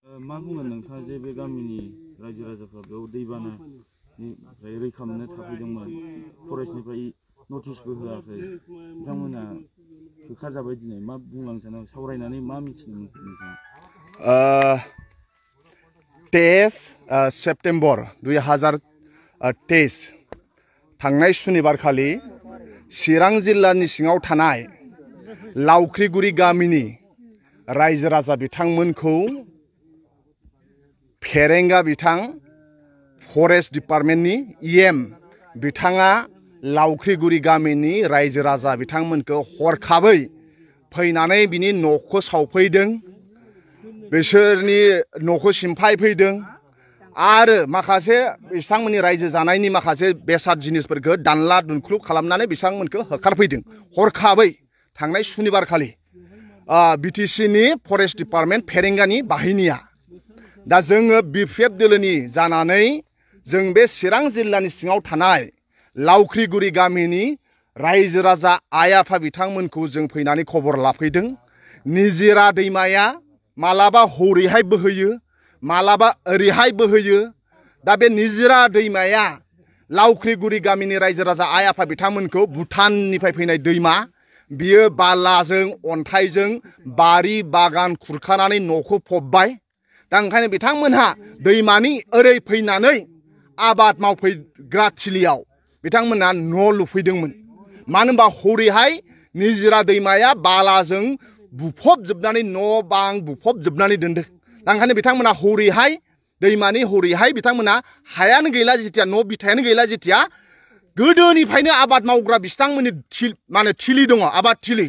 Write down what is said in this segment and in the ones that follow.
मा बुंगोन नोंथाङा जे बे गामिनि रायजो राजाफ्रा बेयाव दैबानानिफ्राय रैखा मोननो थाफैदोंमोन फरेस्टनिफ्राय नटिसबो होआखै बिथांमोना होखारजाबाय दिनै मा बुंलांनो सानो सावरायनानै मा मिथिनो मोनखो नोंथाङा 23 सेप्टेम्बर 2023 थांनाय सुनिबार खालि चिरां जिल्लानि सिङाव थानाय लावख्रिगुरि गामिनि रायजो राजा बिथांमोनखौ फेरेंगा बिथां फरेस्ट डिपार्टमेन्टनि EM बिथाङा लावख्रिगुरि गामिनि रायजो राजा बिथांमोनखौ हरखाबै फैनानै बिनि न'खौ सावफैदों बिसोरनि न'खौ सिमफाय फैदों आरो माखासे बिथांमोननि रायजो जानायनि माखासे बेसाद जिनिसफोरखौ दानला दुनख्लु खालामनानै बिथांमोनखौ होखारफैदों हरखाबै थांनाय सुनिबार खालि BTC नि फरेस्ट डिपार्टमेन्ट फेरेंगानि बाहिनिया दा जोङो BPF दोलोनि जानानै जों बे चिरां जिल्लानि सिङाव थानाय लावख्रिगुरि गामिनि रायजो राजा आइ आफा बिथांमोनखौ जों फैनानै खबर लाफैदों निजिरा दैमाया मालाबा हरैहाय बोहैयो मालाबा ओरैहाय बोहैयो दा बे निजिरा दैमाया लावख्रिगुरि गामिनि रायजो राजा आइ आफा बिथांमोनखौ भुटाननिफ्राय फैनाय दैमा बियो बालाजों अन्थाइजों बारि बागान खुरखानानै न'खौ फबबाय दा ओंखायनो बिथांमोनहा दैमानि ओरै फैनानै आबाद मावफैग्रा थिलियाव बिथांमोनहा न' लुफैदोंमोन मानो होनबा हरैहाय निजिरा दैमाया बालाजों बुफबजोबनानै न' बां बुफबजोबनानै दोनदों दा ओंखायनो बिथांमोनहा हरैहाय दैमानि हरैहाय बिथांमोनहा हायानो गैला जेथिया न' बिथायानो गैला जेथिया गोदोनिफ्रायनो आबाद मावग्रा बिथांमोननि थिलि दङ आबाद थिलि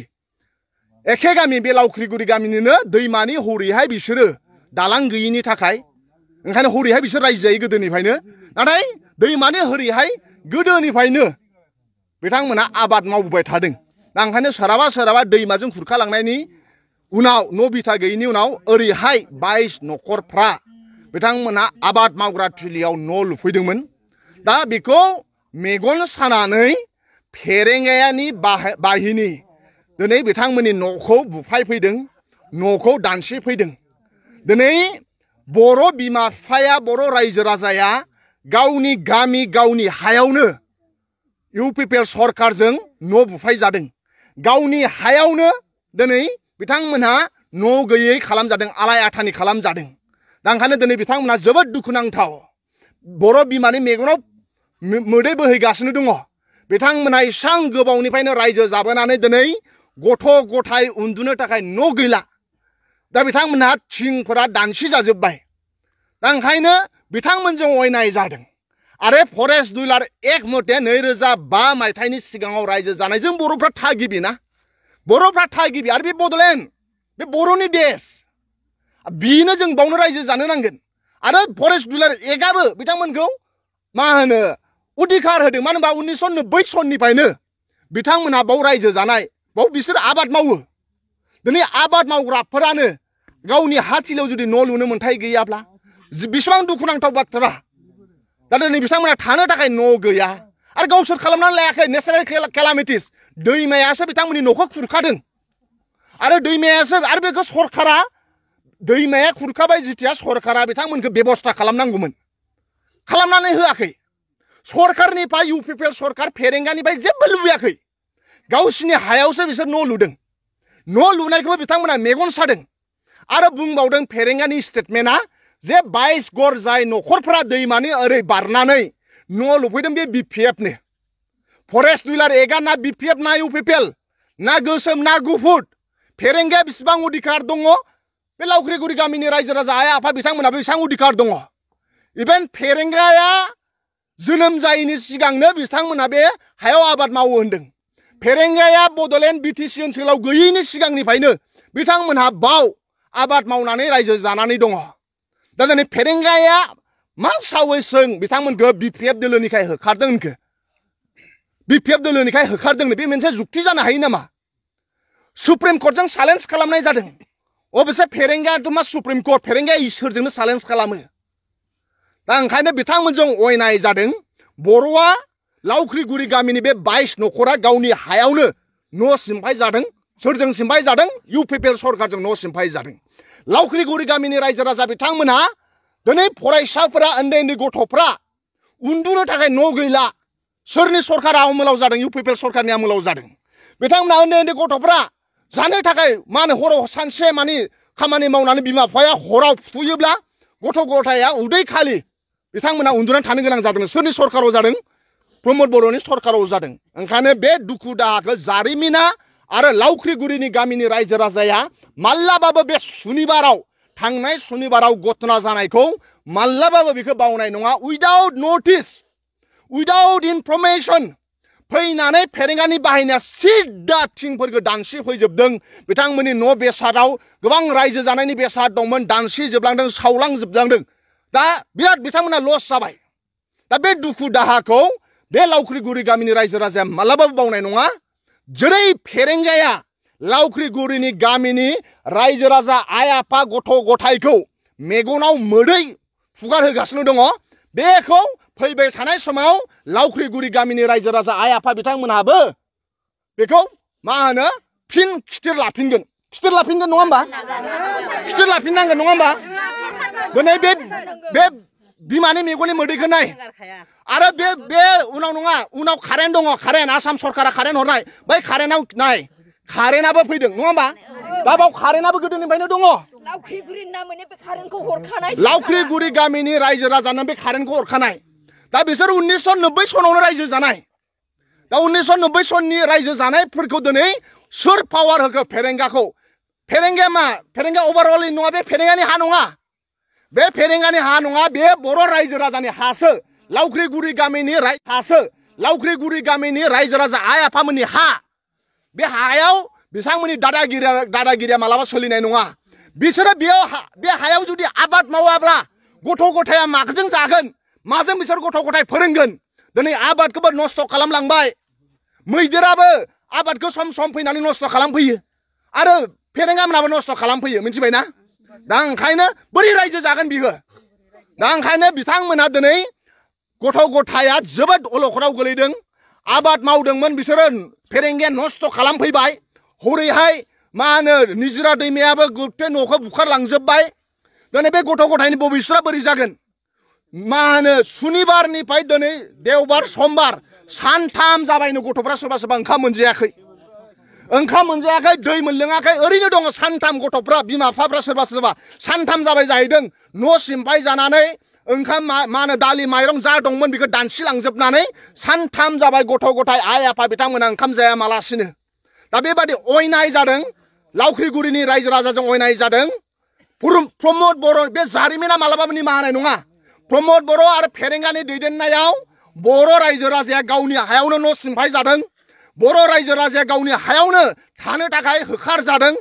एखे गामि बे लावख्रिगुरि गामिनिनो दैमानि हरैहाय बिसोरो दालां गैयिनि थाखाय ओंखायनो हरैहाय बिसोर रायजो जायो गोदोनिफ्रायनो नाथाय दैमानि हरैहाय गोदोनिफ्रायनो बिथांमोना आबाद मावबोबाय थादों दा ओंखायनो सोरहाबा दैमाजों खुरखालांनायनि उनाव न' बिथा गैयिनि उनाव ओरैहाय 22 न'खरफ्रा बिथांमोना आबाद मावग्रा थिलियाव न' लुफैदोंमोन दा बेखौ मेगन सानानै फेरेंगायानि बाहिनी दिनै बिथांमोननि न'खौ बुफायफैदों न'खौ दानसिफैदों दिनै बर' बिमा बिफाया बर' रायजो राजाया गावनि गामि गावनि हायावनो UPPL सरकारजों न' बुफाय जादों गावनि हायावनो दिनै बिथांमोनहा न' गैयै खालामजादों आलाय आथानि खालामजादों दा ओंखायनो दिनै बिथांमोनहा जोबोद दुखुनांथाव बर' बिमानि मेगनाव मोदै बोहैगासिनो दङ बिथांमोनहा एसां गोबावनिफ्रायनो रायजो जाबोनानै दिनै गथ' गथाय उन्दुनो थाखाय न' गैला दा बिथांमोनहा थिंफोरा दानसि जाजोब्बाय दा ओंखायनो बिथांमोनजों अयनाय जादों आरो फरेस्ट दुलार एक मथे 2005 मायथाइनि सिगाङाव रायजो जानायजों बर'फ्रा थागिबि ना बर'फ्रा थागिबि आरो बे बड'लेण्ड बे बर'नि देश बिनो जों बावनो रायजो जानो नांगोन आरो फरेस्ट दुलार एकआबो बिथांमोनखौ मा होनो अधिकार होदों मानो होनबा 1990 सननिफ्रायनो बिथांमोनहा बाव रायजो जानाय बाव बिसोर आबाद मावो दिनै आबाद मावग्राफोरानो गावनि हा थिलियाव जुदि न' लुनो मोन्थाय गैयाब्ला बेसेबां दुखुनांथाव बाथ्रा दा दिनै बिथांमोनहा थानो थाखाय न' गैया आरो गावसोर खालामनानै लायाखै नेचारेल केलामिटिस दैमायासो बिथांमोननि न'खौ खुरखादों आरो दैमायासो आरो बेखौ सरकारा दैमाया खुरखाबाय जेथिया सरकारा बिथांमोनखौ बेबस्था खालामनांगौमोन खालामनानै होआखै सरकारनिफ्राय UPPL सरकार फेरेंगानिफ्राय जेबो लुबैयाखै गावसिनि हायावसो बिसोर न' लुदों न' लुनायखौबो बिथांमोना मेगन सादों आरो बुंबावदों फेरेंगानि स्टेटमेन्टआ जे 22 घर जाय न'खरफोरा दैमानि ओरै बारनानै न' लुफैदों बे BPF नो फरेस्ट दुलार एकआ ना BPF ना UPPL ना गोसोम ना गुफुर फेरेंगाया बेसेबां अधिकार दङ बे लावख्रिगुरि गामिनि रायजो राजा आइ आफा बिथांमोनाबो बेसेबां अधिकार दङ इभेन फेरेंगाया जोनोम जायैनि सिगांनो बिथांमोना बे हायाव आबाद मावो होनदों फेरेंगाया बड'लेण्ड BTC ओनसोलाव गैयैनि सिगांनिफ्रायनो बिथांमोनहा बाव आबाद मावनानै रायजो जानानै दङ दा दिनै फेरेंगाया मा सावैसों बिथांमोनखौ BPF दोलोनिखाय होखारदों होनखो BPF दोलोनिखाय होखारदों बे मोनसे जुक्ति जानो हायो नामा सुप्रिम कर्टजों चेलेन्ज खालामनाय जादों अबसे फेरेंगायाथ' मा सुप्रिम कर्ट फेरेंगाया इसोरजोंनो चेलेन्ज खालामो दा ओंखायनो बिथांमोनजों अयनाय जादों बर'आ लावख्रिगुरि गामिनि बे 22 न'खरा गावनि हायावनो न' सिमफाय जादों सोरजों सिमफाय जादों UPPL सरकारजों न' सिमफाय जादों लावख्रिगुरि गामिनि रायजो राजा बिथांमोनहा दिनै फरायसाफोरा उन्दै उन्दै गथ'फ्रा उन्दुनो थाखाय न' गैला सोरनि सरकारा आमोलाव जादों UPPL सरकारनि आमोलाव जादों बिथांमोना उन्दै उन्दै गथ'फ्रा जानो थाखाय मा होनो हराव सानसे माने खामानि मावनानै बिमा बिफाया हराव फुथुयोब्ला गथ' गथाया उदै खालि बिथांमोना उन्दुनानै थानो गोनां जादों सोरनि सरकाराव जादों प्रमोद बर'नि सरकाराव जादों ओंखायनो बे दुखु दाहाखौ जारिमिना आरो लावख्रिगुरिनि गामिनि रायजो राजाया माब्लाबाबो बे सुनिबाराव थांनाय सुनिबाराव घटना जानायखौ माब्लाबाबो बेखौ बावनाय नङा उइदाउट नटिस उइदाउट इनफरमेशन फैनानै फेरेंगानि बाहायनाया सिदा थिंफोरखौ दानसि फैजोबदों बिथांमोननि न' बेसादाव गोबां रायजो जानायनि बेसाद दंमोन दानसि जोबलांदों सावलांजोबलांदों दा बिराद बिथांमोना लस जाबाय दा बे दुखु दाहाखौ बे लावख्रिगुरि गामिनि रायजो राजाया मालाबाबो बावनाय नङा जेरै फेरेंगाया लावख्रिगुरिनि गामिनि रायजो राजा आइ आफा गथ' गथायखौ मेगनाव मोदै फुगारहोगासिनो दङ बेखौ फैबाय थानाय समाव लावख्रिगुरि गामिनि रायजो राजा आइ आफा बिथांमोनहाबो बेखौ मा होनो फिन खिथिर लाफिनगोन नङा होमबा खिथिर लाफिननांगोन नङा होमबा दिनै बे बिमानि मेगननि मोदैखौ नाय आरो बे उनाव नङा उनाव कारेन्ट दङ कारेन्ट आसाम सरकारा कारेन्ट हरनाय बै कारेन्टआव नाय कारेन्टआबो फैदों नङा होमबा दा बाव कारेन्टआबो गोदोनिफ्रायनो दङ लावख्रिगुरि गामिनि रायजो राजानो बे कारेन्टखौ हरखानाय दा बिसोर 1990 सनावनो रायजो जानाय दा 1990 सननि रायजो जानायफोरखौ दिनै सोर पावार होखो फेरेंगाखौ फेरेंगाया मा फेरेंगा अभारअल नङा बे फेरेंगानि हा नङा बे फेरेंगानि हा नङा बे बर' रायजो राजानि हासो लावख्रिगुरि गामिनि लावख्रिगुरि गामिनि रायजो राजा आइ आफामोननि हा बे हायाव बिथांमोननि दादागिरिया मालाबा सोलिनाय नङा बिसोरो बे हायाव जुदि आबाद मावाब्ला गथ' गथाया माजों जागोन माजों बिसोर गथ' गथाय फोरोंगोन दिनै आबादखौबो नस्थ' खालामलांबाय मैदेराबो आबादखौ सम सम फैनानै नस्थ' खालामफैयो आरो फेरेंगामोनाबो नस्थ' खालामफैयो मिथिबायना दा ओंखायनो बोरै रायजो जागोन बियो दा ओंखायनो बिथांमोना दिनै गथ' गथाया जोबोद अलखदाव गोलैदों आबाद मावदोंमोन बिसोरो फेरेंगाया नस्थ' खालामफैबाय हरैहाय मा होनो निजिरा दैमायाबो गथे न'खौ बुखारलांजोबबाय दिनै बे गथ' गथायनि भबिष्यतआ बोरै जागोन मा होनो सुनिबारनिफ्राय दिनै देवबार समबार सानथाम जाबायनो गथ'फ्रा सोरबा सोरबा ओंखाम मोनजायाखै दै मोनलोङाखै ओरैनो दङ सानथाम गथ'फ्रा बिमा बिफाफ्रा सोरबा सानथाम जाबाय जाहैदों न' सिमफाय जानानै ओंखाम मा होनो दालि माइरं जा दंमोन बेखौ दानसिलांजोबनानै सानथाम जाबाय गथ' गथाय आइ आफा बिथांमोना ओंखाम जाया मालासिनो दा बेबादि अयनाय जादों लावख्रिगुरिनि रायजो राजाजों अयनाय जादों प्रमोद बर' बे जारिमिना मालाबाबो निमाहा होनाय नङा प्रमोद बर' आरो फेरेंगानि दैदेननायाव बर' रायजो राजाया गावनि हायावनो न' सिमफाय जादों बर' रायजो राजाया गावनि हायावनो थानो थाखाय होखार जादों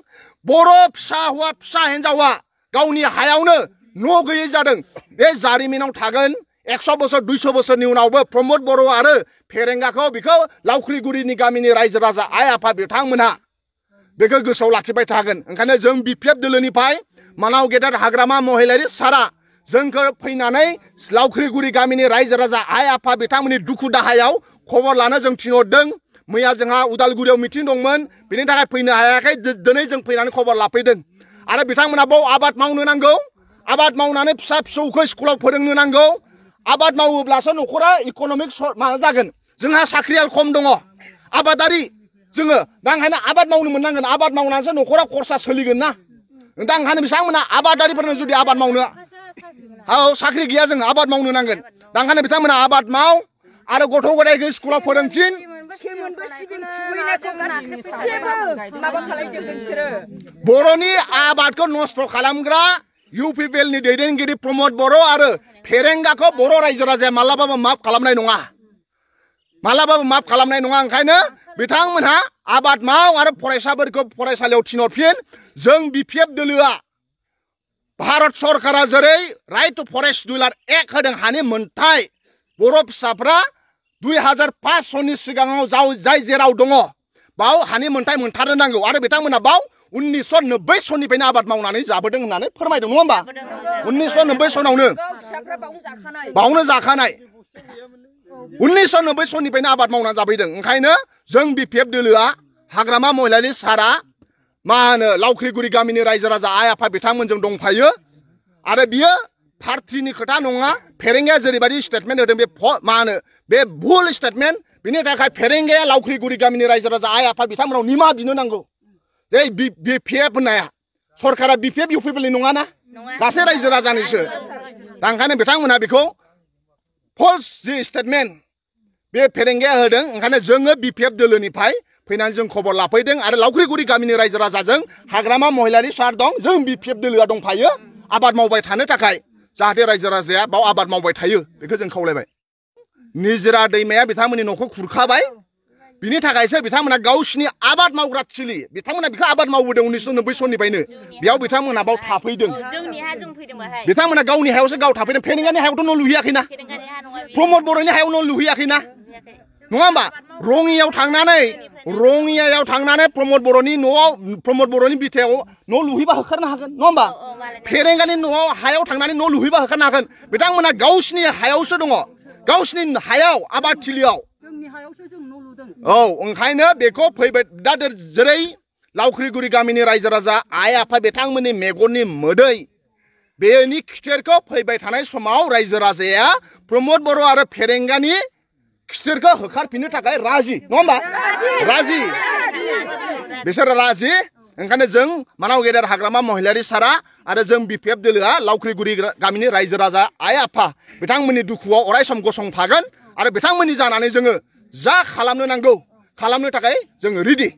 बर' फिसा हौवा फिसा हिन्जावा गावनि हायावनो न' गैयै जादों बे जारिमिनाव थागोन 100 बोसोर 200 बोसोरनि उनावबो प्रमोद बर' आरो फेरेंगाखौ बेखौ लावख्रिगुरिनि गामिनि रायजो राजा आइ आफा बिथांमोनहा बेखौ गोसोआव लाखिबाय थागोन ओंखायनो जों BPF दोलोनिफ्राय मानाव गेदेर हाग्रामा महिलारि सारा जोंखौ फैनानै लावख्रिगुरि गामिनि रायजो राजा आइ आफा बिथांमोननि दुखु दाहायाव खबर लानो जों थिनहरदों मैया जोंहा उदालगुरियाव मिटिं दंमोन बेनि थाखाय फैनो हायाखै दिनै जों फैनानै खबर लाफैदों आरो बिथांमोना बाव आबाद मावनो नांगौ आबाद मावनानै फिसा फिसौखौ स्कुलाव फोरोंनो नांगौ आबाद मावोब्लासो न'खरा इक'नमिक माबा जागोन जोंहा साख्रियाल खम दङ आबादारि जोङो दा ओंखायनो आबाद मावनो मोननांगोन आबाद मावनानैसो न'खरा खरसा सोलिगोन ना दा ओंखायनो बिथांमोना आबादारिफोरनो जुदि आबाद मावनो साख्रि गैया जों आबाद मावनो नांगोन दा ओंखायनो बिथांमोना आबाद माव आरो गथ' गथायखौ स्कुलाव फोरोंफिन बर'नि आबादखौ नस्थ' खालामग्रा UPPL नि दैदेनगिरि प्रमोद बर' आरो फेरेंगाखौ बर' रायजो राजाया मालाबाबो माफ खालामनाय नङा ओंखायनो बिथांमोनहा आबाद माव आरो फरायसाफोरखौ फरायसालियाव थिनहरफिन जों BPF दोलोआ भारत सरकारा जेरै राइट टु फरेस्ट डुलार एक्ट होदों हानि मोनथाय बर' फिसाफ्रा 2005 सननि सिगाङाव जाय जेराव दङ बाव हानि मोनथाय मोनथारनो नांगौ आरो बिथांमोना बाव 1990 सननिफ्रायनो आबाद मावनानै जाबोदों होननानै फोरमायदों नङा होमबा 1990 सनावनो बावनो जाखानाय 1990 सननिफ्रायनो आबाद मावनानै जाफैदों ओंखायनो जों BPF दोलोआ हाग्रामा महिलारि सारा मा होनो लावख्रिगुरि गामिनि रायजो राजा आइ आफा बिथांमोनजों दंफायो आरो बियो पार्टिनि खोथा नङा फेरेंगाया जेरैबायदि स्टेटमेन्ट होदों बे मा होनो बे भुल स्टेटमेन्ट बिनि थाखाय फेरेंगाया लावख्रिगुरि गामिनि रायजो राजा आइ आफा बिथांमोनाव निमाहा बिनो नांगौ जे BPF होननाया सरकारा BPF इउपिपिएलनि नङाना गासै रायजो राजानिसो दा ओंखायनो बिथांमोनहा बेखौ फल्स जि स्टेटमेन्ट बे फेरेंगाया होदों ओंखायनो जोङो BPF दोलोनिफ्राय फैनानै जों खबर लाफैदों आरो लावख्रिगुरि गामिनि रायजो राजाजों हाग्रामा महिलारि सार दं जों BPF दोलोआ दंफायो आबाद मावबाय थानो थाखाय जाहाथे रायजो राजाया बाव आबाद मावबाय थायो बेखौ जों खावलायबाय निजोरा दैमाया बिथांमोननि न'खौ खुरखाबाय बिनि थाखायसो बिथांमोना गावसिनि आबाद मावग्रा थिलि बिथांमोना बेखौ आबाद मावबोदों 1990 सननिफ्रायनो बेयाव बिथांमोना बाव थाफैदों बिथांमोना गावनि हायावसो गाव थाफैदों फेरेंगानि हायावथ' न' लुहैयाखैना प्रमद बर'नि हायाव न' लुहैयाखैना नङा होमबा रङियायाव थांनानै प्रमद बर'नि न'आव प्रमद बर'नि बिथायाव न' लुहैबा होखारनो हागोन नङा होमबा फेरेंगानि न'आव हायाव थांनानै न' लुहैबा होखारनो हागोन बिथांमोना गावसिनि हायावसो दङ गावसिनि हायाव आबाद थिलियाव औ ओंखायनो बेखौ फैबाय दा जेरै लावख्रिगुरि गामिनि रायजो राजा आइ आफा बिथांमोननि मेगननि मोदै बेनि खिथेरखौ फैबाय थानाय समाव रायजो राजाया प्रमद बर' आरो फेरेंगानि खिथेरखौ होखारफिननो थाखाय राजि नङा होमबा राजि बिसोरो राजि ओंखायनो जों मानाव गेदेर हाग्रामा महिलारि सारा आरो जों BPF दोलोआ लावख्रिगुरि गामिनि रायजो राजा आइ आफा बिथांमोननि दुखुआव अरायसम गसंफागोन आरो बिथांमोननि जानानै जोङो जा खालामनो नांगौ खालामनो थाखाय जोङो रेडि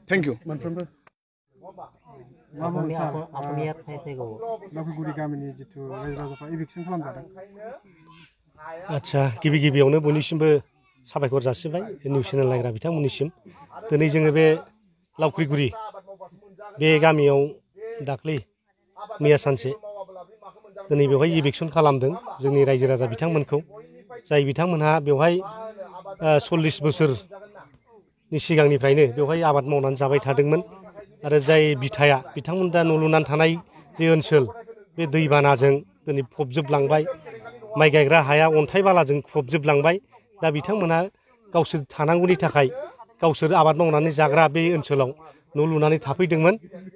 थेंक इउ मोनफ्रोमबो लावख्रिगुरि गामिनि जिथु रायजो राजाफ्रा इभिक्सन खालामजादों आच्छा गिबियावनो बयनिसिमबो साबायखर जासिबाय निउस चेनेल नायग्रा बिथांमोननिसिम दिनै जोङो बे लावख्रिगुरि बे गामियाव दाख्लै मैया सानसे दिनै बेवहाय इभिक्सन खालामदों जोंनि रायजो राजा बिथांमोनखौ जाय बिथांमोनहा बेवहाय 40 बोसोरनि सिगांनिफ्रायनो बेवहाय आबाद मावनानै जाबाय थादोंमोन आरो जाय बिथाया बिथांमोन दा न' लुनानै थानाय जे ओनसोल बे दैबानाजों दिनै फबजोबलांबाय माइ गायग्रा हाया अन्थाइ बालाजों फबजोबलांबाय दा बिथांमोनहा गावसोर थानांगौनि थाखाय गावसोर आबाद मावनानै जाग्रा बे ओनसोलाव न' लुनानै थाफैदोंमोन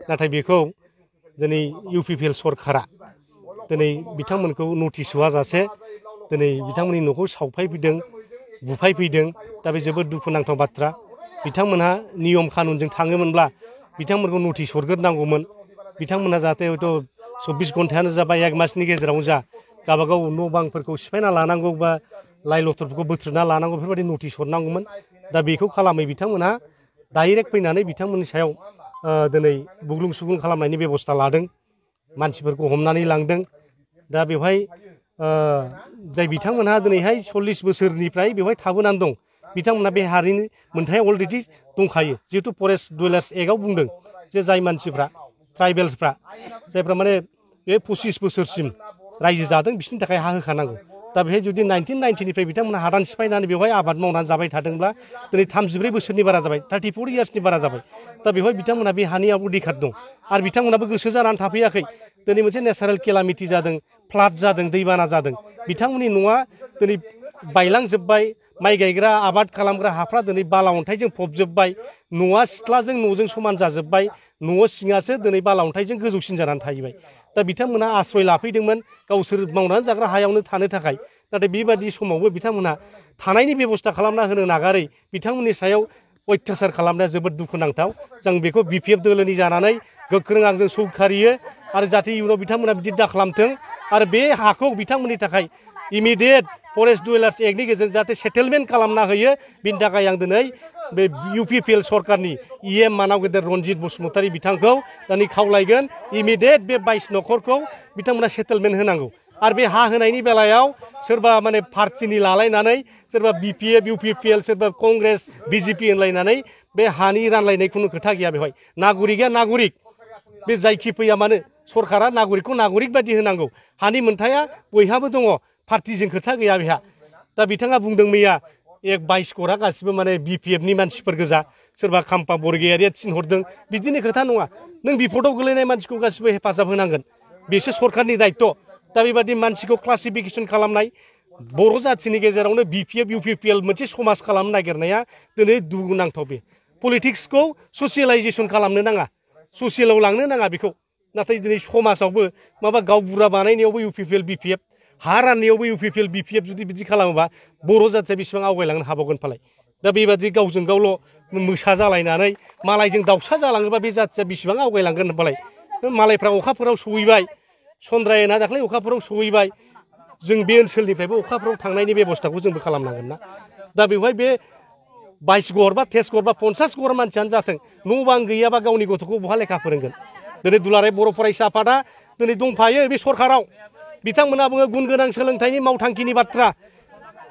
नाथाय बेखौ दिनै इउपिपिएल सरकारा दिनै बिथांमोनखौ नटिस होआजासे दिनै बिथांमोननि न'खौ सावफायफैदों बुफायफैदों दा बे जोबोद दुखुनांथाव बाथ्रा बिथांमोनहा नियम कानुनजों थाङोमोनब्ला बिथांमोनखौ नटिस हरग्रोनांगौमोन बिथांमोनहा जाहाथे हयथ' 24 घन्टायानो जा बा 1 मासनि गेजेरावनो जा गावबागाव न' बांफोरखौ सिफायना लानांगौ बा लाइ लथरफोरखौ बोथ्रोदना लानांगौ बेफोरबायदि नटिस हरनांगौमोन दा बेखौ खालामै बिथांमोनहा डाइरेक्ट फैनानै बिथांमोननि सायाव दिनै बुग्लुं सुग्लुं खालामनायनि बेबस्था लादों मानसिफोरखौ हमनानै लांदों दा बेवहाय जाय बिथांमोनहा दिनैहाय 40 बोसोरनिफ्राय बेवहाय थाबोनानै दं बिथांमोनहा बे हारिनि मोनथाया अलरेडि दंखायो जिहेतु फरेस्ट डुवेलार्स एक्टआव बुंदों जे जाय मानसिफ्रा ट्राइबेल्सफ्रा जायफ्रा माने बे 25 बोसोरसिम रायजो जादों बिसोरनि थाखाय हा होखानांगौ दा बेहाय जुदि 1990निफ्राय बिथांमोनहा हादान सिफायनानै बेवहाय आबाद मावनानै जाबाय थादोंब्ला दिनै 34 बोसोरनि बारा जाबाय 34 इयार्सनि बारा जाबाय दा बेवहाय बिथांमोनहा बे हानि अधिकार दं आरो बिथांमोनाबो गोसो जानानै थाफैयाखै दिनै मोनसे नेचारेल केलामिटि जादों फ्लाड जादों दैबाना जादों बिथांमोननि न'आ दिनै बायलांजोब्बाय माइ गायग्रा आबाद खालामग्रा हाफ्रा दिनै बाला अन्थाइजों फबजोब्बाय न'आ सिथ्लाजों न'जों समान जाजोब्बाय न' सिङासो दिनै बाला अन्थाइजों गोजौसिन जानानै थाहैबाय दा बिथांमोना आश्रय लाफैदोंमोन गावसोर मावनानै जाग्रा हायावनो थानो थाखाय नाथाय बेबादि समावबो बिथांमोनहा थानायनि बेबस्था खालामना होनो नागारै बिथांमोननि सायाव अत्याचार खालामनाया जोबोद दुखुनांथाव जों बेखौ BPF दोलोनि जानानै गोख्रों आंजों सौखारियो आरो जाहाथे इयुनाव बिथांमोना बिदि दा खालामथों आरो बे हाखौ बिथांमोननि थाखाय इमिडियेट फरेस्ट डुवेलार्स एक्टनि गेजेरजों जाहाथे सेटेलमेन्ट खालामना होयो बिनि थाखाय आं दिनै बे इउपिपिएल सरकारनि EM मानाव गेदेर रनजित बसुमतारी बिथांखौ दिनै खावलायगोन इमिडियेट बे 22 न'खरखौ बिथांमोना सेटेलमेन्ट होनांगौ आरो बे हा होनायनि बेलायाव सोरबा माने पार्टिनि लालायनानै सोरबा BPF UPPL सोरबा कंग्रेस BJP होनलायनानै बे हानि रानलायनाय खुनु खोथा गैया बेवहाय नागरिकआ नागरिक बे जायखि फैया मानो सरकारा नागरिकखौ नागरिक बायदि होनांगौ हानि मोनथाया बयहाबो दङ पार्टिजों खोथा गैया बेहा दा बिथाङा बुंदों मैया 22 करा गासिबो माने BPFनि मानसिफोर गोजा सोरबा खाम्फा बरगयारिया थिनहरदों बिदिनो खोथा नङा नों बिपदआव गोलैनाय मानसिखौ गासिबो हेफाजाब होनांगोन बेसो सरकारनि दायित्व दा बेबादि मानसिखौ क्लासिफिकेसन खालामनाय बर' जाथिनि गेजेरावनो BPF UPPL मोनसे समाज खालामनो नागिरनाया दिनै दुखुनांथाव बे पलिटिक्सखौ ससियेलाइजेसन खालामनो नाङा ससियेलाव लांनो नाङा बेखौ नाथाय दिनै समाजावबो माबा गावबुरा बानायनायावबो UPPL BPF हा राननायावबो UPPL BPF जुदि बिदि खालामोबा बर' जाथिया बेसेबां आवगायलांनो हाबावगोन फालाय दा बेबादि गावजों गावल' मोसा जालायनानै मालायजों दाउसा जालाङोबा बे जाथिया बेसेबां आवगायलांगोन होनबालाय मालायफ्रा अखाफोराव सहैबाय चन्द्रायना दाख्लै अखाफोराव सहैबाय जों बे ओनसोलनिफ्रायबो अखाफोराव थांनायनि बेबस्थाखौ जोंबो खालामनांगोन ना दा बेवहाय बे 22 घर बा 23 घर बा 50 घर मानसियानो जाथों न' बां गैयाबा गावनि गथ'खौ बहा लेखा फोरोंगोन दिनै दुलाराय बर' फरायसा आफादा दिनै दंफायो बे सरखाराव बिथांमोना बुङो गुन गोनां सोलोंथाइनि मावथांखिनि बाथ्रा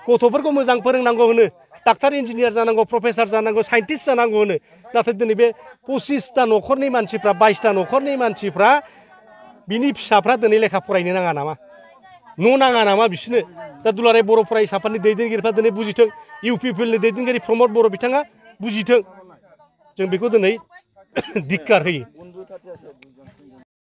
गथ'फोरखौ मोजां फोरोंनांगौ होनो डाक्टार इन्जिनियार जानांगौ प्रफेसार जानांगौ साइन्टिस्ट जानांगौ होनो नाथाय दिनै बे 25टा न'खरनि मानसिफ्रा 22टा न'खरनि मानसिफ्रा बिनि फिसाफ्रा दिनै लेखा फरायनो नाङा नामा न' नाङा नामा बिसोरनो दा दुलाराय बर' फरायसाफोरनि दैदेनगिरिफ्रा दिनै बुजिथों UPPLनि दैदेनगिरि प्रमद बर' बिथाङा बुजिथों जों बेखौ दिनै धिक्कार होयो